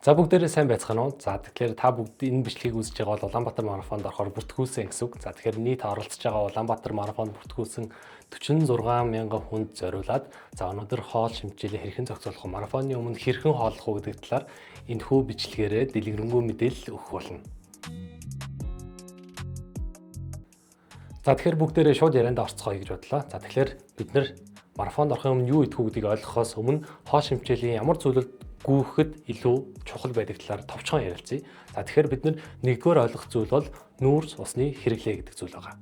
За бүгдээрээ сайн байцгаана уу? За тэгэхээр та бүгд энэ бичлэгийг үзэж байгаа бол Улаанбаатар марафонд орохоор бүртгүүлсэн гэсэн үг. За тэгэхээр нийт оролцож байгаа Улаанбаатар марафонд бүртгүүлсэн 46 мянган хүнд зориулаад за өнөөдөр хоол шимтгэлээ хэрхэн зохицуулах вэ? Марафоны өмнө хэрхэн хооллох уу гэдэг талаар энэхүү бичлэгээрээ дэлгэрэнгүй мэдээлэл өгөх болно. За тэгэхээр бүгдээрээ шууд ярианд орцгоё гэж бодлоо. За тэгэхээр бид нэр марафонд орохын өмнө юу идэх үү гэдгийг ойлгохоос өмнө хоол шимтгэлийн ямар зүйлүүд гүйхэд илүү чухал байдаг талаар товчхон ярилцъя. За тэгэхээр бид нар нэгдүгээр ойлгох зүйл бол нүүрс усны хэрэглээ гэдэг зүйл байгаа.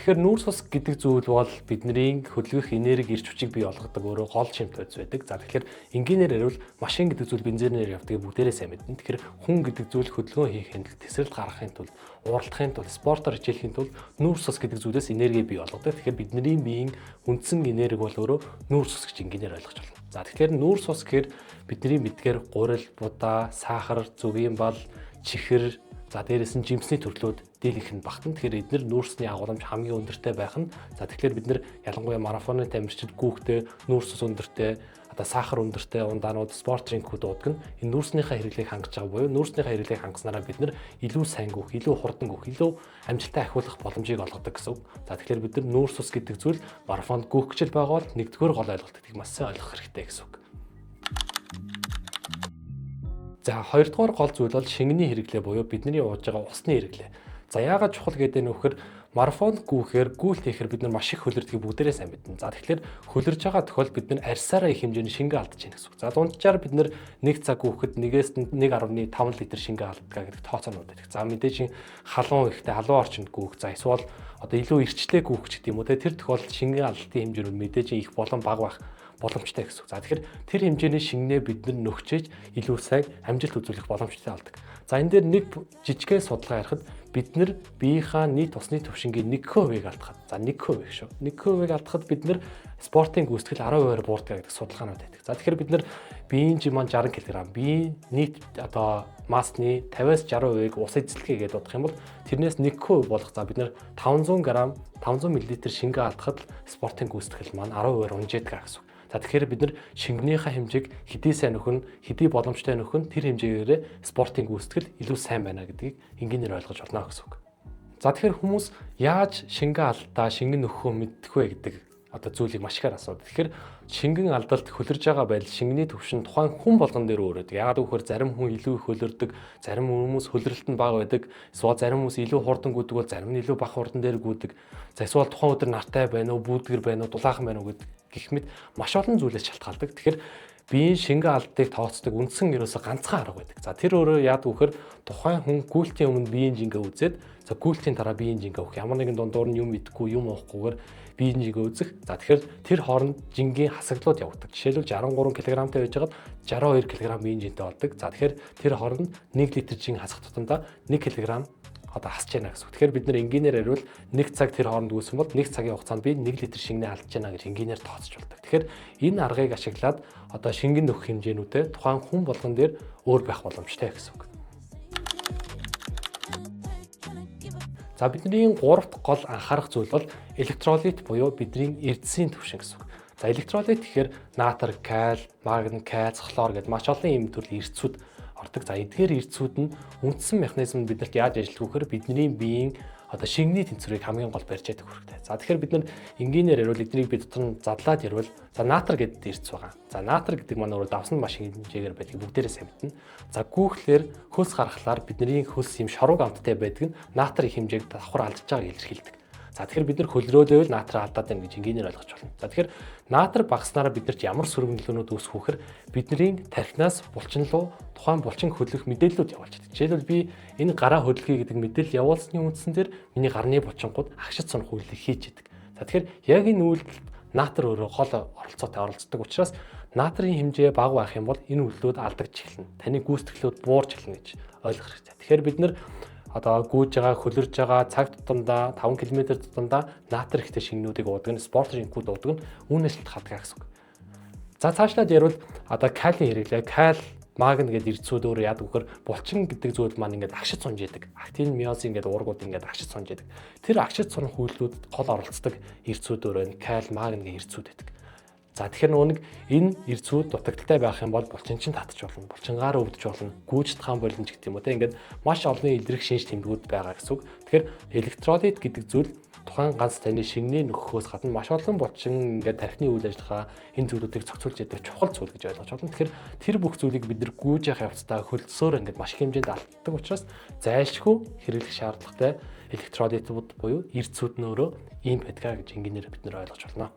Тэгэхээр нүүрс ус гэдэг зүйл бол бидний хөдөлгөх энерги эрч хүчийг бий болгодог өөрөө гол шимт бодис байдаг. За тэгэхээр энгийнээр ярил машин гэдэг зүйл бензинээр явдаг бүгдээрээ сайн мэднэ. Тэгэхээр хүн гэдэг зүйл хөдөлгөөн хийхин тулд, тэсрэлт гаргахын тулд, уралдахын тулд, спортоор хичээлэхийн тулд нүүрс ус гэдэг зүйлээс энерги бий болгодог. Тэгэхээр бидний биеийн үндсэн энерги бол өөрөө нүүрс ус гэж энгийнээр ойлгож байна. За тэгэхээр нүүрс ус гэхээр бидний мэдгээр гурил, будаа, сахар, зүгийн бал, чихэр, за дээрээс нь жимсний төрлүүд дийлэнх нь багтана. Тэгэхээр эдгээр нүүрсний агуулмж хамгийн өндөртэй байх нь. За тэгэхээр бид нэр ялангуяа марафоны тамирчид гүүхтэй нүүрс ус өндөртэй, одоо сахар өндөртэй ундаанууд, спорт дринкүүд уудаг нь энэ нүүрснийхээ хэрэглээг хангаж байгаа буюу нүүрснийхээ хэрэглээг хангаснараа бид нэр илүү сайн гүүх, илүү хурдан гүүх, илүү амжилттай ахиулах боломжийг олгодог гэсэн үг. За тэгэхээр бид нар нүүрс ус гэдэг зүйл марафонд гүүх гэж л байгаа бол нэгдүгээр гол ойлголт гэдгийг маш сайн ойлгох хэрэгтэй гэсэн үг. За хоёрдугаар гол зүйл бол шингэний хэрэглээ буюу бидний ууж байгаа усны хэрэглээ. За яагаад чухал гэдэг нь вөхөр марафонд гүүхээр гүйлт хийхээр бид нар маш их хөлөрдгийг бүгдээрээ сайн мэднэ. За тэгэхээр хөлөрж байгаа тохиолдолд бид нар арьсаараа их хэмжээний шингэн алдаж байна гэсэн үг. За дунджаар бид нар нэг цаг гүүхэд 1-ээс 1.5 литр шингэн алддаг гэдэг тооцоонууд байдаг. За мэдээж халуун ихтэй халуун орчинд гүүх, за эсвэл одоо илүү эрчлээ гүүх ч гэдэг юм уу те, тэр тохиолдолд шингэн алдалтын хэмжээ нь мэдээж их болон бага байх боломжтой гэсэн үг. За тэгэхээр тэр хэмжээний шингэнээ бид нар нөхчээж илүү сайн амжилт үзүүлэх боломжтой болдог. За энэ дээр нэг жижигхэн судалгаа ярихад бид нар биеийнхаа нийт усны түвшингийн 1% алдахад, за 1% шүү. 1% алдахад бид нар спортын гүйцэтгэл 10%-аар буурдаг гэдэг судалгаанууд байдаг. За тэгэхээр бид нар биеийн жим маань 60 кг, биеийн нийт одоо массны 50-аас 60%-ийг ус эзэлхээ гэдээ бодох юм бол тэрнээс 1% болох за бид нар 500 г, 500 мл шингэн алдахад спортын гүйцэтгэл маань 10%-аар унжээдэг гэсэн үг. За тэгэхээр бид нар шингэнийхээ хэмжээг хэдий сайн нөхөн, хэдий боломжтой нөхөн тэр хэмжээгээрээ спортын гүйцэтгэл илүү сайн байна гэдгийг энгийнээр ойлгож болно гэсэн үг. За тэгэхээр хүмүүс яаж шингэн алдаа, шингэн нөхөө мэдэх вэ гэдэг одоо зүйлийг маш ихээр асуудаг. Тэгэхээр шингэн алдалт хөлөрж байгаа байдал шингэний түвшин тухайн хүн болгон дээр өөр байдаг. Яагаад гэвэл зарим хүн илүү их хөлөрдөг, зарим хүмүүс хөлрөлт нь бага байдаг. Эсвэл зарим хүмүүс илүү хурдан гүйдэг бол зарим нь илүү бага хурдан дээр гүйдэг. За эсвэл тухайн өдөр нартай байна уу, бүүдгэр байна уу, дулаахан байна уу гэдэг гэх мэт маш олон зүйлээс шалтгаалдаг. Тэгэхээр биеийн шингэн алдалтыг тооцдог үндсэн ерөөсө ганцхан арга байдаг. За тэр өөрөө яадаг вөхөр тухайн хүн гүйлтийн өмнө биеийн жингээ үзээд за гүйлтийн дараа биеийн жингээ өгөх. Ямар нэгэн дундуур нь юм идэхгүй, юм уухгүйгээр биеийн жингээ үзэх. За тэгэхээр тэр хооронд жингийн хасагдлууд явагддаг. Жишээлбэл 63 кг-тай байж байгаад 62 кг биеийн жинтэй болдог. За тэгэхээр тэр хооронд 1 литр жин хасах тутамдаа 1 кг одоо хасж яана гэсэн үг. Тэгэхээр бид нэр энгийнээр ярил 1 цаг тэр хооронд үүсэн бол 1 цагийн хугацаанд би 1 литр шингэнээ алдаж байна гэж энгийнээр тооцож болдог. Тэгэхээр энэ аргыг ашиглаад одоо шингэн нөхөх хэмжээнүүдээ тухайн хүн болгон дээр өөр байх боломжтой гэсэн үг. За бидний гуравт гол анхаарах зүйл бол электролит буюу бидний эрдэсийн түвшин гэсэн үг. За электролит гэхээр натр, каль, магний, кальц, хлор гэдээ маш олон ийм төрлийн эрдэсүүд ордог. За эдгээр эрдэсүүд нь үндсэн механизм биднэрт яаж ажиллах вэ гэхээр бидний биеийн одоо шингэний тэнцвэрийг хамгийн гол барьж яадаг хэрэгтэй. За тэгэхээр бид нар энгийнээр ярил эднийг бид дотор нь задлаад ярил за натр гэдэг эрдэс байгаа. За натр гэдэг маань өөрөө давсан маш хэмжээгээр байдгийг бүгдээрээ сайн мэднэ. За гүүхлээр хөлс гаргахлаар бидний хөлс юм шорог амттай байдаг нь натр их хэмжээг давхар алдаж байгааг илэрхийлдэг. За тэгэхээр бид нар хөлрөөлөөл натр алдаад байна гэж энгийнээр ойлгож байна. За тэгэхээр натр багаснараа биднэрт ямар сөрөг нөлөөнүүд үүсэх вэ гэхээр бидний тархинаас булчин руу тухайн булчин хөдлөх мэдээллүүд явуулж байдаг. Жишээлбэл би энэ гараа хөдөлгөе гэдэг мэдээлэл явуулсны үндсэн дээр миний гарны булчингууд агшид сунах үйлдэл хийж идэг. За тэгэхээр яг энэ үйлдэлд натр өөрөө гол оролцоотой оролцдог учраас натрын хэмжээ бага байх юм бол энэ үйлдэлүүд алдагдж эхэлнэ. Таны гүйцэтгэлүүд буурч эхэлнэ гэж ойлгох хэрэгтэй. Тэгэхээр бид нар одоо гүйж байгаа, хөлөрж байгаа цаг тутамдаа 5 км тутамдаа натр ихтэй шингэнүүдийг уудаг нь, спорт дринкүүд уудаг нь үүнээс шалтгаалдаг гэсэн үг. За цаашлаад ярил одоо калийн хэрэглээ, каль, магн гэдэг эрдэсүүд өөрөө яадаг вөхөр булчин гэдэг зүйл маань ингээд агшид сунж идэг. Актин, миозин гэдэг уургууд ингээд агшид сунж идэг. Тэр агшид сунах үйлдэлүүдэд гол оролцдог эрдэсүүд өөрөө каль, магн гэх эрдэсүүд байдаг. За тэгэхээр нөгөө нэг энэ эрзүүд дутагдaltaй байх юм бол булчин чинь татчих болно, булчингаар өвдөж болно, гүйж чадхаан болно ч гэдэг юм уу те. Ингээд маш олон илрэх шинж тэмдгүүд байгаа гэсэн үг. Тэгэхээр электролит гэдэг зүйл тухайн ганц таны шингэний нөхөхөөс гадна маш олон булчин ингээд тархины үйл ажиллагаа энэ зүйлүүдийг зохицуулж яадаг чухал зүйл гэж ойлгож байна. Тэгэхээр тэр бүх зүйлийг бид нар гүйж явах явцдаа хөлдсөөр ингээд маш их хэмжээнд алддаг учраас зайлшгүй хэрэглэх шаардлагатай электролитууд буюу эрзүүд нь өөрөө ийм байдгаа гэж энгийнээр бид нар ойлгож байна.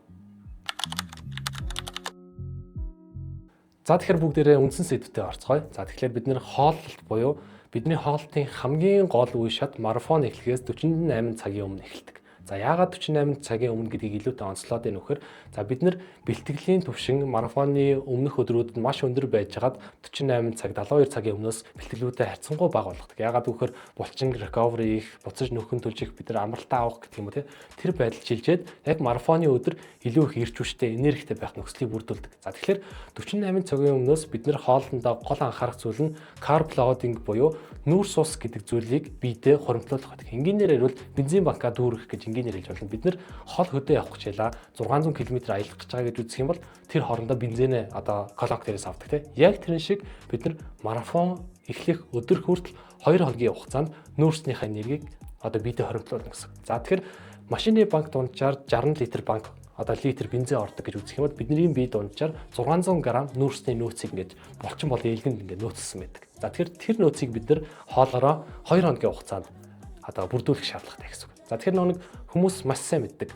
За тэгэхээр бүгдээрээ үндсэн сэдвтэ орцгоё. За тэгэхээр бид нэр хооллолт буюу бидний хооллолтын хамгийн гол үе шат марафон эхлэхээс 48 цагийн өмнө эхэлдэг. За яагаад 48 цагийн өмнө гэдгийг илүүтэй онцлоод байна вэхээр за бид нар бэлтгэлийн түвшин марафоны өмнөх өдрүүдэд маш өндөр байжгаад 48 цаг 72 цагийн өмнөөс бэлтгэлүүдээ харьцангуй бага болгодог. Яагаад гэвэл булчин recovery их, буцаж нөхөн төлж их бид нар амралтаа авах гэх юм уу те. Тэр байдал шилжээд яг марафоны өдөр илүү их эрч хүчтэй, энергитэй байх нөхцөлийг бүрдүүлдэг. За тэгэхээр 48 цагийн өмнөөс бид нар хоолндоо гол анхаарах зүйл нь carb loading буюу нүүрс ус гэдэг зүйлийг биедээ хуримтлуулах гэдэг. Энгийнээр ярил бензин банкаа дүүргэх гэж энгийнээр хэлж болно. Бид нэр хол хөдөө явах гэж байлаа. 600 км аялах гэж байгаа гэж үзэх юм бол тэр хоорондоо бензинээ одоо колонк дээрээс авдаг те. Яг тэрэн шиг бид нар марафон эхлэх өдөр хүртэл 2 хоногийн хугацаанд нүүрснийхээ энергийг одоо биедээ хоримтлуулна гэсэн. За тэгэхээр машины банк дунджаар 60 литр банк одоо литр бензин ордог гэж үзэх юм бол бидний бие дунджаар 600 г нүүрсний нөөцийг ингээд булчин бол элгэнд ингээд нөөцлөсөн байдаг. За тэгэхээр тэр нөөцийг бид нар хоолоороо 2 хоногийн хугацаанд одоо бүрдүүлэх шаардлагатай гэсэн үг. За тэгэхээр нэг хүмүүс маш сайн мэддэг.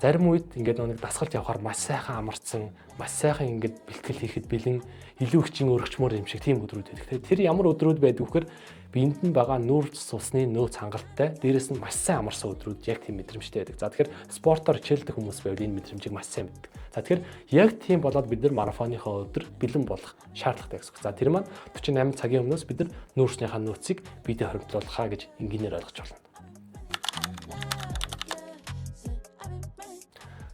Зарим үед ингээд нэг дасгалж явахаар маш сайхан амарцсан, маш сайхан ингээд бэлтгэл хийхэд бэлэн илүү их чин өргөчмөр юм шиг тийм өдрүүд байдаг. Тэр ямар өдрүүд байдаг вэхээр биед нь байгаа нүүрс усны нөөц хангалттай, дээрэс нь маш сайн амарсан өдрүүд яг тийм мэдрэмжтэй байдаг. За тэгэхээр спортоор хичээлдэх хүмүүс байвал энэ мэдрэмжийг маш сайн мэддэг. За тэгэхээр яг тийм болоод бид нар марафоныхоо өдөр бэлэн болох шаардлагатай гэсэн үг. За тэр маань 48 цагийн өмнөөс бид нар нүүрснийхаа нөөцийг биедээ хоримтлуулахаа гэж энгийнээр ойлгож байна.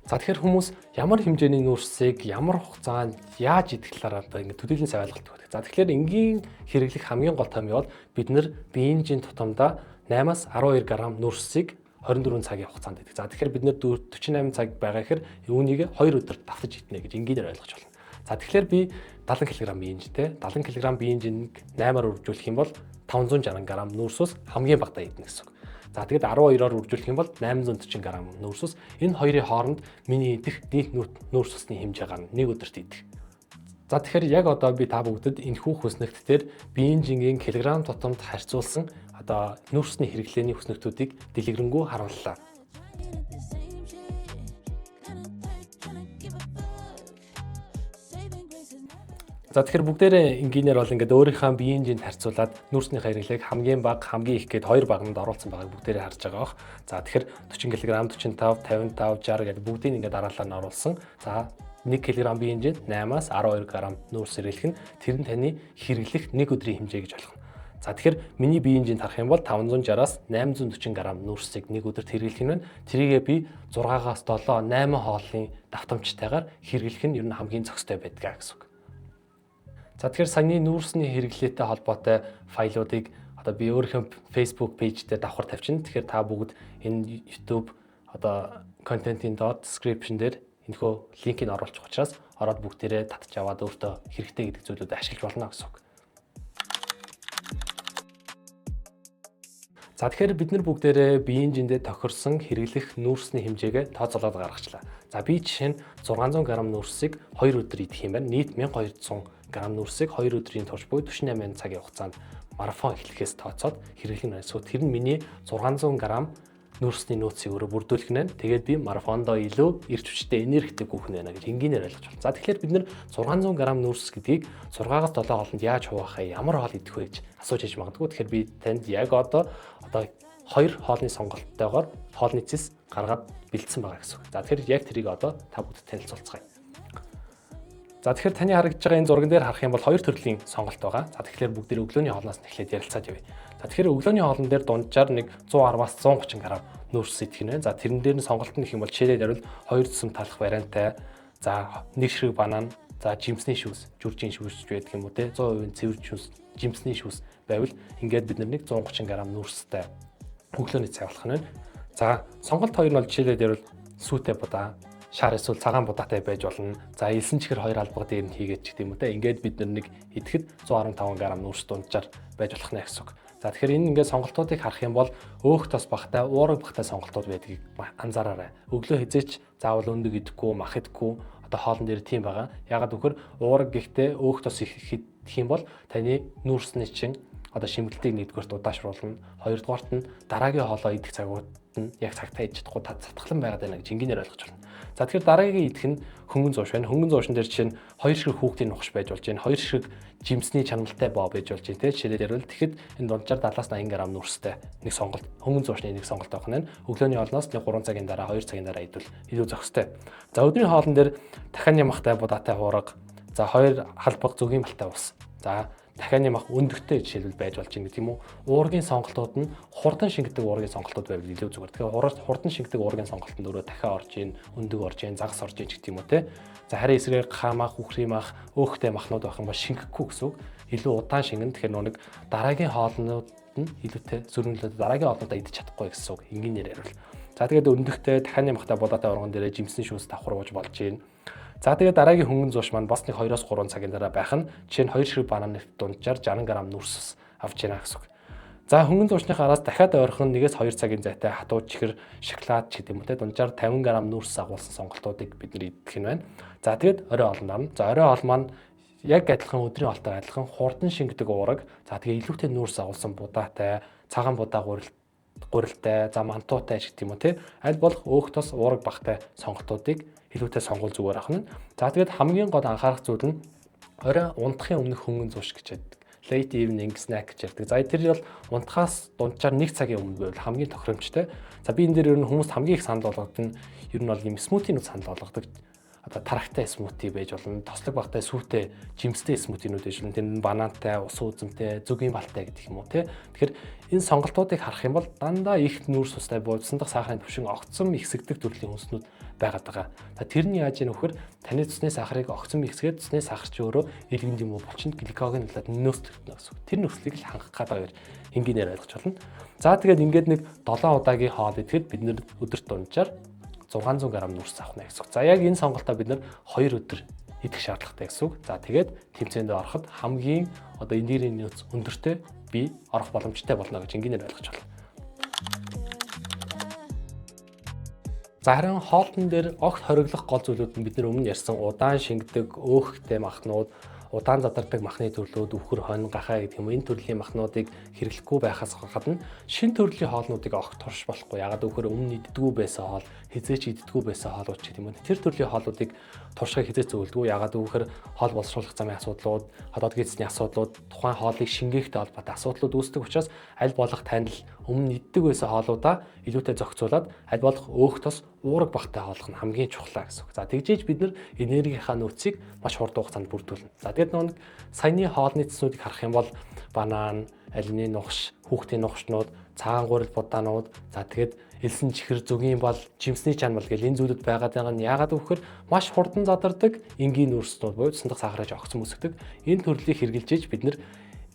За тэгэхээр хүмүүс ямар хэмжээний нүүрсийг ямар хугацаанд яаж идэх талаар одоо ингэ төдийлөн сайн ойлголт өгдөг. За тэгэхээр энгийн хэрэглэх хамгийн гол томьёо бол бид нар биеийн жин тутамдаа 8-аас 12 г нүүрсийг 24 цагийн хугацаанд идэх. За тэгэхээр бид нар 48 цаг байгаа гэхээр үүнийг 2 өдөр давтаж иднэ гэж энгийнээр ойлгож байна. За тэгэхээр би 70 кг биеийн жинтэй 70 кг биеийн жинг 8-аар үржүүлэх юм бол 560 г нүүрс ус хамгийн багадаа идэнэ гэсэн үг. За тэгэд 12-оор үржүүлэх юм бол 840 г нүүрс ус. Энэ хоёрын хооронд миний идэх нийт нүүрс усны хэмжээ гарна. Нэг өдөрт идэх. За тэгэхээр яг одоо би та бүгдэд энэхүү хүснэгт дээр биеийн жингийн килограмм тутамд харьцуулсан одоо нүүрсний хэрэглээний хүснэгтүүдийг дэлгэрэнгүй харууллаа. За тэгэхээр бүгдээрээ энгийнээр бол ингээд өөрийнхөө биеийн жинд харьцуулаад нүүрсний хэрэглээг хамгийн бага, хамгийн их гээд хоёр баганд оруулсан байгааг бүгдээрээ харж байгаа бох. За тэгэхээр 40 кг, 45, 55, 60 гэдэг бүгдийг ингээд дараалал нь оруулсан. За 1 кг биеийн жинд 8-аас 12 г нүүрс хэрэглэх нь тэр нь таны хэрэглэх нэг өдрийн хэмжээ гэж ойлгоно. За тэгэхээр миний биеийн жинд харах юм бол 560-аас 840 г нүүрсийг нэг өдөрт хэрэглэх нь байна. Тэрийгээ би 6-аас 7, 8 хоолны давтамжтайгаар хэрэглэх нь ер нь хамгийн зохистой байдгаа гэсэн үг. За тэгэхээр саяны нүүрсний хэрэглээтэй холбоотой файлуудыг одоо би өөрийнхөө Facebook page дээр давхар тавьчихна. Тэгэхээр та бүгд энэ YouTube одоо контентын доод description дээр энэхүү линкийг оруулчих учраас ороод бүгдээрээ татж аваад өөртөө хэрэгтэй гэдэг зүйлүүдээ ашиглаж болно гэсэн үг. За тэгэхээр бид нар бүгдээрээ биеийн жиндээ тохирсон хэрэглэх нүүрсний хэмжээгээ тооцоолоод гаргачлаа. За би жишээ нь 600 г нүүрсийг 2 өдөр идэх юм байна. Нийт 1200 г нүүрсийг 2 өдрийн турш буюу 48 цагийн хугацаанд марафон эхлэхээс тооцоод хэрэглэх нь байна. Тэр нь миний 600 г нүүрсний нөөцийг өөрөө бүрдүүлэх нь байна. Тэгээд би марафондоо илүү эрч хүчтэй, энергитэй гүйх нь байна гэж энгийнээр ойлгож байна. За тэгэхээр бид нэр 600 г нүүрс гэдгийг 6-аас 7 хоолнд яаж хуваах вэ? Ямар хоол идэх вэ гэж асууж иж магадгүй. Тэгэхээр би танд яг одоо 2 хоолны сонголттойгоор хоолны цэс гаргаад бэлдсэн байгаа гэсэн үг. За тэгэхээр яг тэрийг одоо та бүгдэд танилцуулцгаая. За тэгэхээр таны харагдж байгаа энэ зурган дээр харах юм бол хоёр төрлийн сонголт байгаа. За тэгэхээр бүгдээр өглөөний хоолноос эхлээд ярилцаад явъя. За тэгэхээр өглөөний хоолн дээр дунджаар нэг 110-аас 130 г нүүрс идэх нь байна. За тэрэн дээр нь сонголт нь гэх юм бол жишээлбэл ярил 2 зүсэм талах варианттай. За нэг ширхэг банан, за жимсний шүүс, жүржийн шүүс байдаг юм уу те 100% цэвэр шүүс, жимсний шүүс байвал ингээд бид нэг 130 г нүүрстэй өглөөний цай болох нь байна. За сонголт хоёр нь бол жишээлбэл ярил сүүтэй будаа, шар эсвэл цагаан будаатай байж болно. За элсэн чихэр 2 албага дээр нь хийгээд ч гэдэм үү те. Ингээд бид нэг идэхэд 115 г нүүрс дунджаар байж болох нэ гэсэн үг. За тэгэхээр энэ ингээд сонголтуудыг харах юм бол өөх тос багтай, уураг багтай сонголтууд байдгийг анзаараарай. Өглөө хизээч заавал өндөг идэхгүй, мах идэхгүй одоо хоолн дээр тийм байгаа. Ягаад гэвэл уураг гэхдээ өөх тос их идэх юм бол таны нүүрсний чинь одоо шимгэлтийг нэгдүгээрт удаашруулна. Хоёрдугаарт нь дараагийн хоолоо идэх цагууд нь яг цагтаа идэж чадахгүй татхлан байгаад байна гэж энгийнээр ойлгож байна. За тэгэхээр дараагийн идэх нь хөнгөн зууш байна. Хөнгөн зуушин дээр жишээ нь 2 ширхэг хүүхдийн нухаш байж болж байна. 2 ширхэг жимсний чаналтай боо байж болж байна. Тэ жишээлээр ярил. Тэгэхэд энэ дунджаар 70-80 г нүүрстэй нэг сонголт, хөнгөн зуушны нэг сонголт байх нь. Өглөөний хоолноос нэг 3 цагийн дараа, 2 цагийн дараа идвэл илүү зохистой. За өдрийн хоолн дээр дахианы махтай будаатай хуурга, за 2 халбаг зөгийн балтай ус. За дахианы мах өндөгтэй жишээлбэл байж болж байна гэдэг юм уу. Уургийн сонголтууд нь хурдан шингэдэг уургийн сонголтууд байвал илүү зүгээр. Тэгэхээр хурдан шингэдэг уургийн сонголтод өөрөө дахиа орж ийн, өндөг орж ийн, загас орж ийн гэх юм уу те. За харин эсрэгээр гахаа мах, үхрийн мах, өөхтэй махнууд байх юм бол шингэхгүй гэсэн үг. Илүү удаан шингэн. Тэгэхээр нэг дараагийн хоолнууд нь илүүтэй сөргөнлөлөө дараагийн хоолнуудаа идэж чадахгүй гэсэн үг. Энгийнээр ярил. За тэгээд өндөгтэй дахианы махтай будаатай урган дээрээ жимсний шүүс давхар ууж болж ийн. За тэгээд дараагийн хөнгөн зууш маань бас нэг 2-3 цагийн дараа байх нь жишээ нь 2 ширхэг бананы дунджаар 60 г нүүрс ус авч яана гэсэн үг. За хөнгөн зуушныхаа араас дахиад ойрхон 1-2 цагийн зайтай хатуу чихэр, шоколад ч гэдэг юм уу те дунджаар 50 г нүүрс агуулсан сонголтуудыг бид нэр идэх нь байна. За тэгээд орой хоол нарна. За орой хоол маань яг адилхан өдрийн хоолтой адилхан хурдан шингэдэг уураг. За тэгээ илүүтэй нүүрс агуулсан будаатай, цагаан будаа гурилтай, за мантуутай ч гэдэг юм уу те аль болох өөх тос уураг багтай сонголтуудыг илүүтэй сонгол зүгээр ахна. За тэгээд хамгийн гол анхаарах зүйл нь орой унтахын өмнөх хөнгөн зууш гэж ярьдаг. Late evening snack гэж ярьдаг. За тэр бол унтахаас дунджаар 1 цагийн өмнө байвал хамгийн тохиромжтой. За би энэ дээр ер нь хүмүүст хамгийн их санал болгодог нь ер нь бол юм смутинууд санал болгодог. Одоо тарагтай смути байж болно, тослог багтай сүүтэй, жимстэй смутинууд байж болно. Тэр нь банантай, ус үзэмтэй, зөгийн балтай гэдэг юм уу те. Тэгэхээр энэ сонголтуудыг харах юм бол дандаа их нүүрс устай буй цусны дахь сахарын түвшин огцом ихсэгдэх төрлийн хүнснүүд байгаад байгаа. За тэр нь яаж юм вөхөр таны цусны сахарыг огцом ихсгээд цусны сахар чи өөрөө илгэнд юм уу булчинд гликоген болоод нөөцлөгдөнө гэсэн үг. Тэр нөхцөлийг л хангах гээд байгаа энгийнээр ойлгож байна. За тэгээд ингээд нэг 7 удаагийн хоол идэхэд бид нэр өдөрт дунджаар 600 г нүүрс авах нэ гэсэн үг. За яг энэ сонголтоо бид нэр 2 өдөр идэх шаардлагатай гэсэн үг. За тэгээд тэмцээнд ороход хамгийн одоо энергийн нөөц өндөртэй би орох боломжтой болно гэж энгийнээр ойлгож байна. За харин хоолтон дээр огт хориглох гол зүйлүүд нь бид нар өмнө ярьсан удаан шингэдэг, өөхтэй махнууд, удаан задардаг махны төрлүүд, үхэр, хонь, гахай гэдэг юм энэ төрлийн махнуудыг хэрэглэхгүй байхаас гадна шин төрлийн хоолнуудыг огт турш болохгүй. Ягаад гэвэл өмнө иддгүү байсан хоол, хизээч иддгүү байсан хоолууд ч гэдэг юм уу. Тэр төрлийн хоолуудыг туршихыг хизээч зөвлөдгүү. Ягаад гэвэл хоол боловсруулах замын асуудлууд, ходоод гидсний асуудлууд, тухайн хоолыг шингээхтэй холбоотой асуудлууд үүсдэг учраас аль болох танил өмнө иддэг байсан хоолуудаа илүүтэй зохицуулаад аль болох өөх тос уураг багтай хооллох нь хамгийн чухлаа гэсэн үг. За тэгжээж бид нар энергийнхаа нөөцийг маш хурдан хугацаанд бүрдүүлнэ. За тэгээд нэг саяны хоолны цэснүүдийг харах юм бол банан, алины нухш, хүүхдийн нухшнууд, цагаан гурил будаанууд, за тэгээд элсэн чихэр, зөгийн бал, жимсний чанмал гэл энэ зүйлүүд байгаад байгаа нь яагаад гэвэл маш хурдан задардаг энгийн нүүрснүүд буюу цусан дахь сахараж огцом өсгдөг. Энэ төрлийг хэрэгжилж бид нар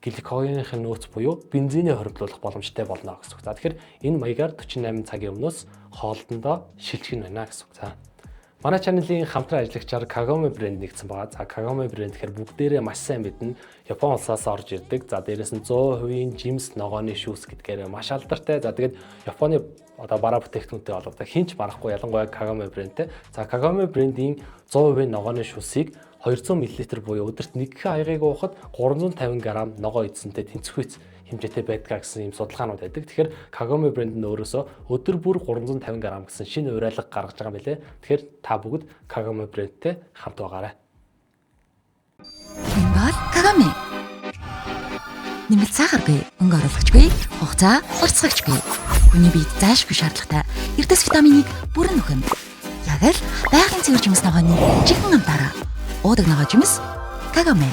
гликогеных нөөц буюу бензиний хоримтлуулах боломжтой болно гэсэн үг. За тэгэхээр энэ маягаар 48 цагийн өмнөөс хоолтондоо шилжих нь байна гэсэн үг. За манай channel-ийн хамтран ажиллагчаар Kagome брэнд нэгдсэн байгаа. За Kagome брэнд гэхээр бүгдээрээ маш сайн мэднэ. Япон улсаас орж ирдэг. За дээрэс нь 100% жимс ногооны шүүс гэдгээр маш алдартай. За тэгээд Японы одоо бараа бүтээгдэхүүнтэй холбоотой хинч барахгүй ялангуяа Kagome брэндтэй. За Kagome брендийн 100% ногооны шүүсийг 200 мл буюу өдөрт нэг хаягийг уухад 350 г ногоо эзэнтэй тэнцвэрхүйц хэмжээтэй байдгаа гэсэн ийм судалгаанууд байдаг. Тэгэхээр Kagome брэнд нь өөрөөсөө өдөр бүр 350 г гэсэн шинэ уриалга гаргаж байгаа юм билэ. Тэгэхээр та бүгд Kagome брэндтэй хамт байгаарай. Энэ бол Kagome. Нэмэлт сахаргүй, өнгө оруулагчгүй, хугацаа уртсгагчгүй. Хүний биед зайлшгүй шаардлагатай эрдэс витаминыг бүрэн нөхөн. Яг л байгалийн цэвэр жимс ногооны жинхэнэ амтаараа. Уудаг ногоо жимс Kagome.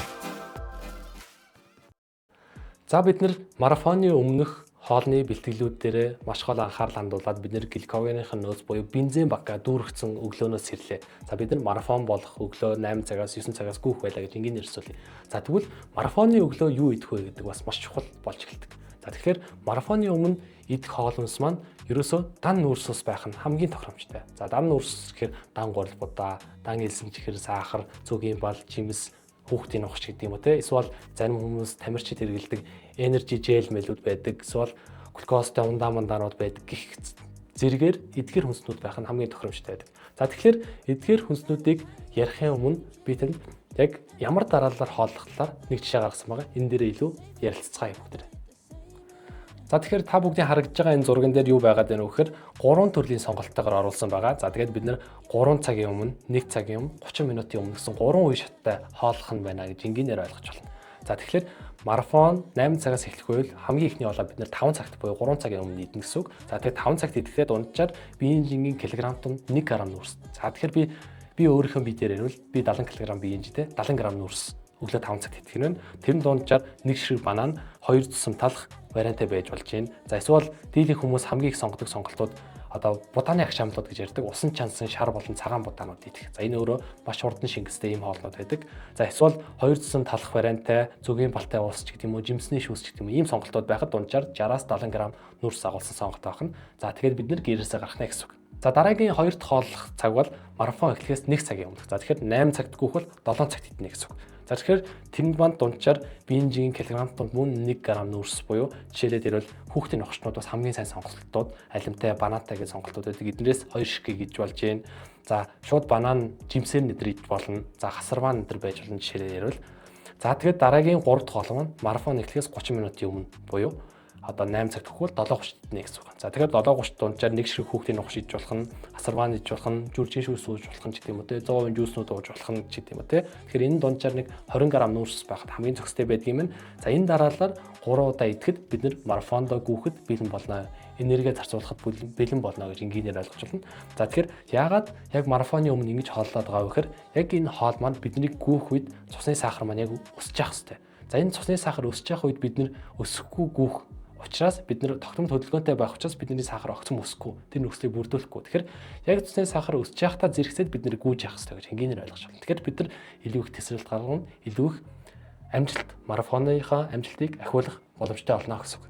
За бид нэр марафоны өмнөх хоолны бэлтгэлүүд дээр маш гол анхаарал хандуулад бид нэр гликогеных нөөц буюу бензин багга дүүргэсэн өглөөнөөс сэрлээ. За бид нар марафон болох өглөө 8 цагаас 9 цагаас гүйх байлаа гэж энгийн нэрсүүлье. За тэгвэл марафоны өглөө юу идэх вэ гэдэг бас маш чухал болж эхэлдэг. За, тэгэхээр марафоны өмнө идэх хоол хүнс маань ерөөсөө дан нүүрс ус байх нь хамгийн тохиромжтой. За, дан нүүрс гэхээр дан гурил будаа, дан элсэн чихэр, сахар, цөгийн бал, жимс, хүүхдийн нухч гэдэг юм уу те. Эсвэл зарим хүмүүс тамирчид хэрэглэдэг energy gel мэлүүд байдаг. Эсвэл глюкозтой ундаа мундаанууд байдаг гэх зэрэгээр эдгээр хүнснүүд байх нь хамгийн тохиромжтой байдаг. За, тэгэхээр эдгээр хүнснүүдийг ярихын өмнө би танд яг ямар дараалалаар хооллох талаар нэг жишээ гаргасан байгаа. Энэ дээр илүү ярилцацгаая бүгдээ. За, тэгэхээр та бүгдийн харагдж байгаа энэ зурган дээр юу байгаад байна вэ гэхээр гурван төрлийн сонголттойгоор оруулсан байгаа. За, тэгээд бид нэр 3 цагийн өмнө, 1 цагийн өмнө, 30 минутын өмнө гэсэн гурван үе шаттай хооллох нь байна гэж энгийнээр ойлгож байна. За, тэгэхээр марафон 8 цагаас эхлэх үйл хамгийн эхний болоо бид нэр 5 цагт буюу 3 цагийн өмнө идэнэ гэсэн үг. За, тэгээд 5 цагт идэхдээ дунджаар биеийн жингийн килограмм тунд 1 г нүүрс. За, тэгэхээр би өөрийнхөө бие дээр ярил, би 70 кг биеийн жинтэй 70 г нүүрс өглөө 5 цагт идэх нь байна. Тэр нь дунджаар нэг ширхэг банан, хоёр тусам талах вариантай байж болж байна. За, эсвэл дийлэнх хүмүүс хамгийн их сонгодог сонголтууд одоо будааны агшаамлууд гэж ярьдаг. Усан чансан шар болон цагаан будаанууд идэх. За, энэ өөрөө маш хурдан шингэстэй ийм хоолнууд байдаг. За, эсвэл хоёр тусам талах вариантай зүгийн балтай ус ч гэдэг юм уу, жимсний шүүс ч гэдэг юм уу, ийм сонголтууд байхад дунджаар 60-аас 70 г нүүрс агуулсан сонголт байх нь. За, тэгээд бид нэр гэрээсээ гарах нэ гэсэн үг. За, дараагийн хоёр дахь хооллох цаг бол марафон эхлэхээс 1 цагийн өмнөх. За, тэгэхээр 8 цагт гүөх бол 7 цагт идэнэ гэсэн үг. За, тэгэхээр тэрэнд манд дунджаар биеийн жингийн килограмм тунд мөн 1 г нүүрс буюу жишээлээд ирвэл хүүхдийн нухчнууд бас хамгийн сайн сонголтууд алимтай, банантай гэж сонголтууд байдаг. Эднээс хоёр ширхгийг идж болж байна. За, шууд банан жимсээр нэдэр идж болно. За, хасарван нэдэр байж болно жишээлээд ирвэл. За, тэгээд дараагийн 3 дахь хоол маань марафон эхлэхээс 30 минутын өмнө буюу одоо 8 цагт өгвөл 7:30 идэнэ гэсэн үг. За, тэгэхээр 7:30 дунджаар нэг ширхэг хүүхдийн нухш идж болох нь, асарван идж болох нь, жүлжин шүүс ууж болох нь ч гэдэг юм уу те, 100% жүүснүүд ууж болох нь ч гэдэг юм уу те. Тэгэхээр энэ дунджаар нэг 20 г нүүрс байхад хамгийн зохистой байдаг юм. За, энэ дараалалаар 3 удаа идэхэд бид нэр марафондо гүйхэд бэлэн болно. Энерги зарцуулахад бэлэн болно гэж энгийнээр ойлгож байна. За, тэгэхээр яагаад яг марафоны өмнө ингэж хооллоод байгаа вэ гэхээр яг энэ хоол маань биднийг гүйх үед цусны сахар маань яг өсөж явах хэвээр. За, энэ цусны сахар өсөж явах үед бид нэр өсөхгүй гүйх учраас бид нэр тогтмол хөдөлгөөнтэй байх учраас бидний сахар огцом өсөхгүй, тэр нөхцөлийг бүрдүүлэхгүй. Тэгэхээр яг цусны сахар өсөж байхдаа зэрэгцээд бид нэр гүйж явах хэрэгтэй гэж энгийнээр ойлгож байна. Тэгэхээр бид нар илүү их тэсрэлт гаргана, илүү их амжилт, марафоныхаа амжилтыг ахиулах боломжтой болно гэсэн үг.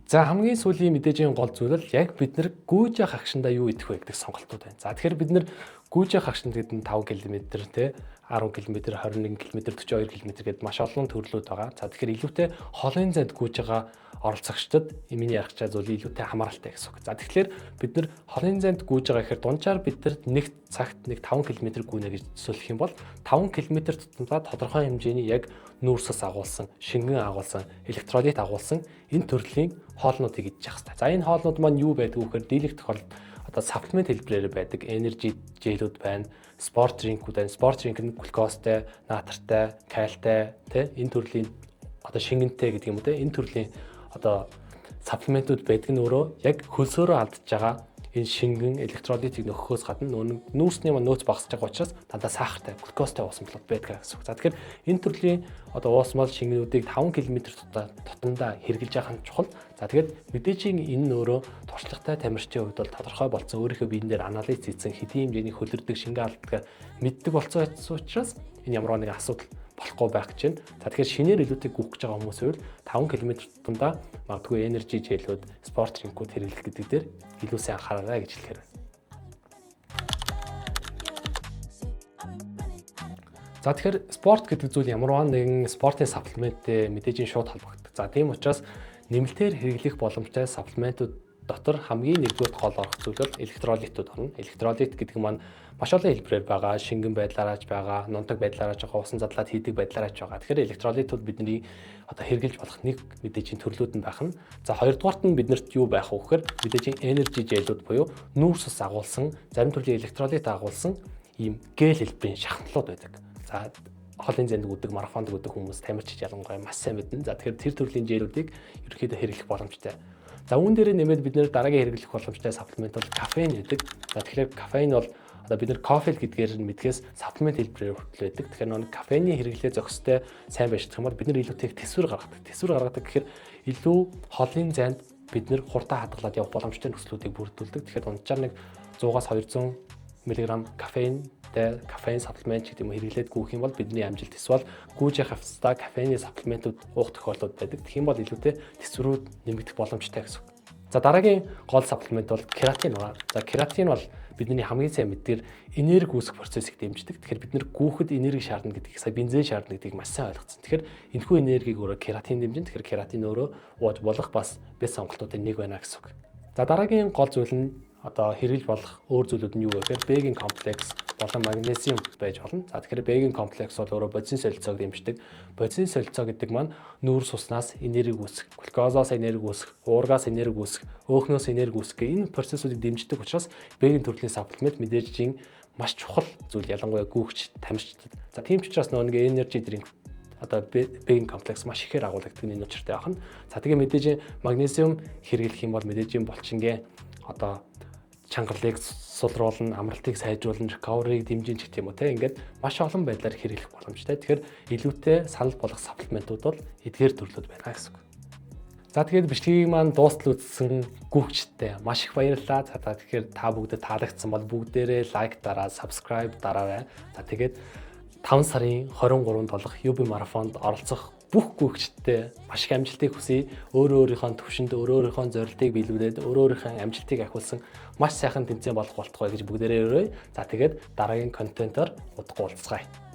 За, хамгийн сүүлийн мэдээжийн гол зүйл л яг бид нар гүйж явах агшиндаа юу идэх вэ гэдэг сонголтууд байна. За, тэгэхээр бид нар гүйж явах агшинд гэдэг нь 5 км те, 10 км, 21 км, 42 км гэдээ маш олон төрлүүд байгаа. За, тэгэхээр илүүтэй холын зайд гүйж байгаа оролцогчдод миний ярих чаа зүйл илүүтэй хамааралтай гэсэн үг. За, тэгэхээр бид нар холын зайд гүйж байгаа гэхээр дунджаар бид нар нэг цагт нэг 5 км гүйнэ гэж төсөөлөх юм бол 5 км тутамдаа тодорхой хэмжээний яг нүүрсэс агуулсан, шингэн агуулсан, электролит агуулсан энэ төрлийн хоолнуудыг идчих хэрэгтэй. За, энэ хоолнууд маань юу байдаг вэ гэхээр дийлэх тохиолдолд одоо supplement хэлбэрээр байдаг energy gel-үүд байна, sport drink-үүд байна. Sport drink нь глюкозтой, натртай, кальтай тий энэ төрлийн одоо шингэнтэй гэдэг юм уу те, энэ төрлийн одоо supplement үүд байдаг нь өөрөө яг хөлсөөрөө алдж байгаа энэ шингэн электролитыг нөхөхөөс гадна нүүрсний маань нөөц багасж байгаа учраас дандаа сахартай, глюкозтой уусмал байдаг гэсэн үг. За, тэгэхээр энэ төрлийн одоо уусмал шингэнүүдийг 5 км тутамдаа хэрглэж байгаа нь чухал. За, тэгээд мэдээж энэ нь өөрөө туршлагатай тамирчдын хувьд бол тодорхой болсон, өөрийнхөө биен дээр анализ хийсэн, хэдийн хэмжээний хөлөрдөг, шингэн алддаг мэддэг болсон учраас энэ ямар нэгэн асуудал болохгүй байх гэж байна. За, тэгэхээр шинээр илүүтэй гүйх гэж байгаа хүмүүс байвал 5 км тутамдаа магадгүй energy gel-үүд, sport drink-үүд хэрэглэх гэдэг дээр илүү сайн анхаараарай гэж хэлэхээр байна. За, тэгэхээр спорт гэдэг зүйл ямар нэгэн спортын supplement тэй мэдээж шууд холбогддог. За, тийм учраас нэмэлтээр хэрэглэх боломжтой supplement ууд дотор хамгийн нэгдүгээр гол орох зүйл бол электролитүүд орно. Электролит гэдэг маань маш олон хэлбэрээр байгаа. Шингэн байдлаараач байгаа, нунтаг байдлаараач байгаа, усан задлаад хийдэг байдлаараач байгаа. Тэгэхээр электролитүүд бидний одоо хэрэгжилж болох нэг мэдээжийн төрлүүд нь байх нь. За, хоёрдугаарт нь биднэрт юу байх вэ гэхээр мэдээжийн energy gel-үүд буюу нүүрс ус агуулсан, зарим төрлийн электролит агуулсан ийм гель хэлбэрийн шахамтлууд байдаг. За, холын зэнд гүдэг, марафонд гүдэг хүмүүс тамирчид ялангуяа маш сайн мэднэ. За, тэгэхээр тэр төрлийн gel-үүдийг ерөнхийдөө хэрэглэх боломжтой. За, үүн дээрээ нэмээд бид нэр дараагийн хэрэглэх боломжтой supplement бол кофеин гэдэг. За, тэгэхээр кофеин бол одоо бид нэр кофе гэдгээр нь мэдгээс supplement хэлбэрээр хүртэл байдаг. Тэгэхээр нэг кофеины хэрэглээ зохистой сайн байж чадах юм бол бид нэр илүү тэсвэр гаргадаг. Тэсвэр гаргадаг гэхээр илүү холын зайд бид нэр хурдан хадгалаад явах боломжтой нөхцлүүдийг бүрдүүлдэг. Тэгэхээр дунджаар нэг 100-аас 200 мг кофеин тэ, кофеин supplement гэдэг юм хэрэглээд гүйх юм бол бидний амжилт, эсвэл гүйж явах явцдаа кофеины supplement ууд уух тохиолдлууд байдаг. Тэгэх юм бол илүүтэй тэсвэрүүд нэмэгдэх боломжтой гэсэн үг. За, дараагийн гол supplement бол креатин байна. За, креатин бол бидний хамгийн сайн мэддэг энерги үүсгэх процессыг дэмждэг. Тэгэхээр бид нар гүйхэд энерги шаардна гэдгийг, сая бензин шаардна гэдгийг маш сайн ойлгоцсон. Тэгэхээр энэхүү энергийг өөрөө креатин дэмжин. Тэгэхээр креатин өөрөө ууж болох бас бэс сонголтуудын нэг байна гэсэн үг. За, дараагийн гол зүйл нь, одоо хэрэглэж болох өөр зүйлүүд нь юу вэ гэхээр B-ийн комплекс болон магнезиум байж болно. За, тэгэхээр B-ийн комплекс бол өөрөө бодисын солилцоог дэмждэг. Бодисын солилцоо гэдэг маань нүүрс уснаас энерги үүсгэх, глюкозоос энерги үүсгэх, уургаас энерги үүсгэх, өөхнөөс энерги үүсгэх гэх энэ процессуудыг дэмждэг учраас B-ийн төрлийн supplement мэдээж маш чухал зүйл, ялангуяа гүйгч, тамирчдад. За, тийм ч учраас нөгөө нэг energy drink, одоо B-ийн комплекс маш ихээр агуулдаг нь энэ учиртай байна. За, тэгээ мэдээж магнезиум хэрэглэх юм бол мэдээж булчингийн одоо чангарлыг сулруулна, амралтыг сайжруулна, recovery-г дэмжин ч гэх юм уу, те, ингээд маш олон байдлаар хэрэглэх боломжтой. Тэгэхээр илүүтэй санал болгох supplement ууд бол эдгээр төрлүүд байна гэсэн үг. За, тэгээд бичлэгийг маань дуустал үзсэн гүйгчтэй маш их баярлалаа. За, тэгэхээр та бүгдэд таалагдсан бол бүгдээрээ like дараа, subscribe дараарай. За, тэгээд 5 сарын 23-нд болох UB марафонд оролцох бүх гүйгчтэй маш их амжилтыг хүсье. Өөрөө өөрийнхөө төвшөнд өөрөө өөрийнхөө зорилтыг биелүүлээд, өөрөө өөрийнхөө амжилтыг ахиулсан маш сайхан тэмцээн болох болтугай гэж бүгдээрээ өрөөе. За, тэгээд дараагийн контентоор удахгүй уулзцгаая.